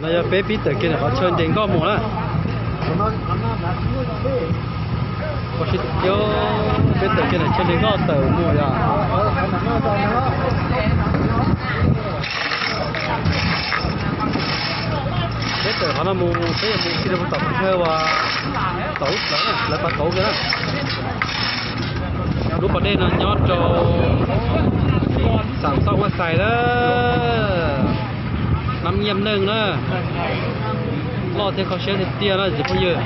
No yog peb pib tawm kiag ntawm qhov chaw nres nkoj mus na. Peb tawm kiag ntawm chaw nres nkoj tawm mus yom. Peb tawm qhov no mus peb yuav mus kiag rau tom qhov chaw uas tom lub plawv na, lawv pab kauv kiag na. Lub pas dej no nyob rau xam xauj ua xais na, nab nyiaj neej na, loj thiab kho siab tiag tiag na cov phooj ywg.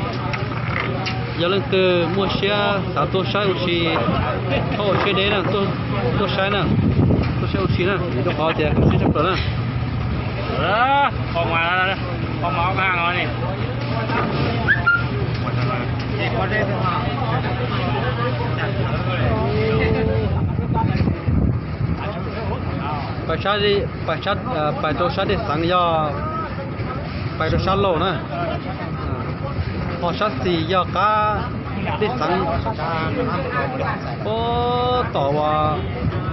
Yog leej twg muaj siab xav tuaj saib ua si, txhob ua siab deb na, tuaj saib na, tuaj saib ua si na, vim rau qhov tias kho siab tshaj plaws na. Pais rau sab dej xeev yog pais rau sab laug na, ho sab xis yog qab dej xeev. Puag tom uas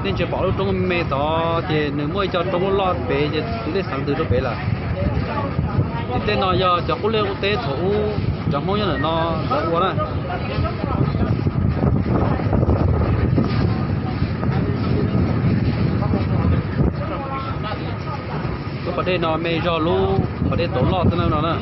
nej ntsia pom lub roob me tod ces nws muaj ib co roob loj pem ces tus dej xeev ntws rau pem lawm. Ces tej no yog cov qub liaj qub teb thaum ub cov Hmoob nyob ntawm no lawv ua na. Lub pas dej no me zog lub pas dej tauv loj xwb na no na.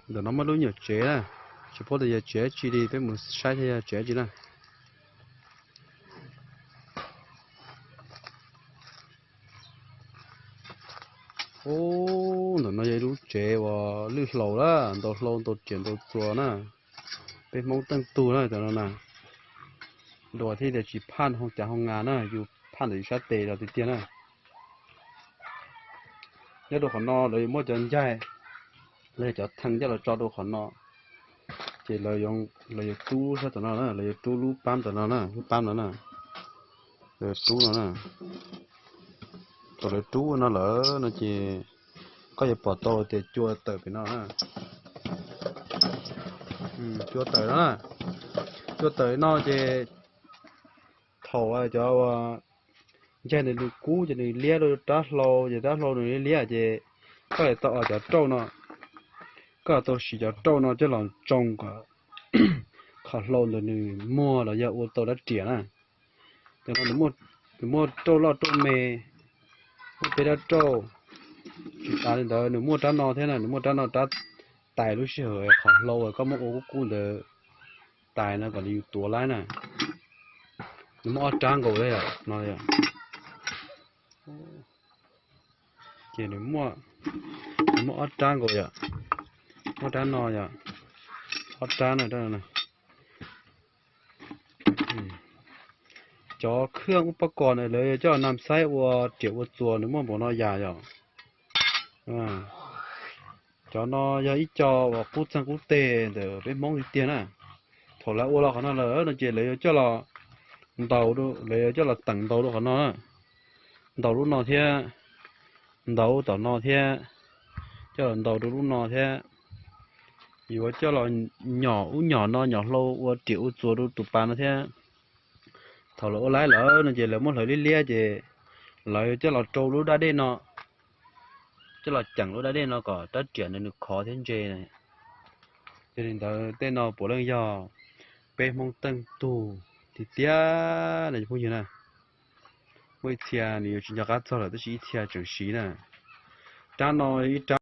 Ntawm no muaj lub nyuam tsev na, tsis paub tias yog tsev dab tsi li, peb mus saib thiab yog tsev dab tsi na. Ub, ntawm no yog ib lub tsev uas lwj hlau lawm, ntau hlau ntau riam ntau txuas na. Peb Hmoob teej tug na cov no na. Dua thiab tias tsis phaj hoo cav hoo nga na, yus phaj ntawm yus sab tes los tiag tiag na. Nyob rau qhov no lawv yuav muab cov ncaig, los yog cov thee coj los tso rau qhov no, ces lawv yuav rub sab tom no na, lawv yuav rub lub pab tom no na, lub pab no na, lawv yuav rub no na. Thaum lawv rub no lawm no ces koj yuav pom tau tias cua tawm pem no na. Cua tawm no na, cua tawm no ces thaum cov ncaig ntawd nws kub ces nws liab rau rab hlau, ces rab hlau nws liab liab ces koj yuav tau os cov rauj no, koj yuav tau siv cov rauj no coj los tsoo kom qhov hlau ntawd nws muag los yog ua tau rab riam na. Cov no nws muaj rauj loj rauj me, muaj peb rab rauj. Tsis tas li ntawd nws muaj rab no thiab na, nws muaj rab no rab tais lub sij hawm qhov hlau uas koj muab ua kub kub ntawd tais no kom nws yus tuav laib na. Nws muaj ob rab nkaus li no. Ces nws muaj, nws muaj ob rab nkaus yom, muaj rab no yom, ob rab no. Cov khaj ub pob kos na lawv coj nam xaib ua riam ua txuas nws muaj npaum no yam yom. Cov no yog ib co uas qub txeeg qub teg ntawm peb Hmoob tiag tiag na. Thaum lawv ua los qhov no lawm no ces lawv yuav coj los ntaus, lawv yuav coj los teem ntaus rau qhov no na. Ntaus lub no thiab, ntaus tom no thiab, coj los ntaus rau lub no thiab. Yuav coj los nyom ub nyom no, nyom hlau ua riam ua txuas rau tus pas no thiab. Thaum lawv ua laib lawm no ces lawv muab hlawv liab liab ces lawv coj los rau lub dab dej no, coj los ceem lub dab dej no kom rab riam ntawd nws khov thiab ntse. Yog li ntawd tej no puav leej yog peb Hmoob teej tug tiag tiag na cov phooj ywg na. Muaj ib txhia nws yuav tsis nco qab txog lawm tab sis ib txhia tseem siv na. Rab no ib rab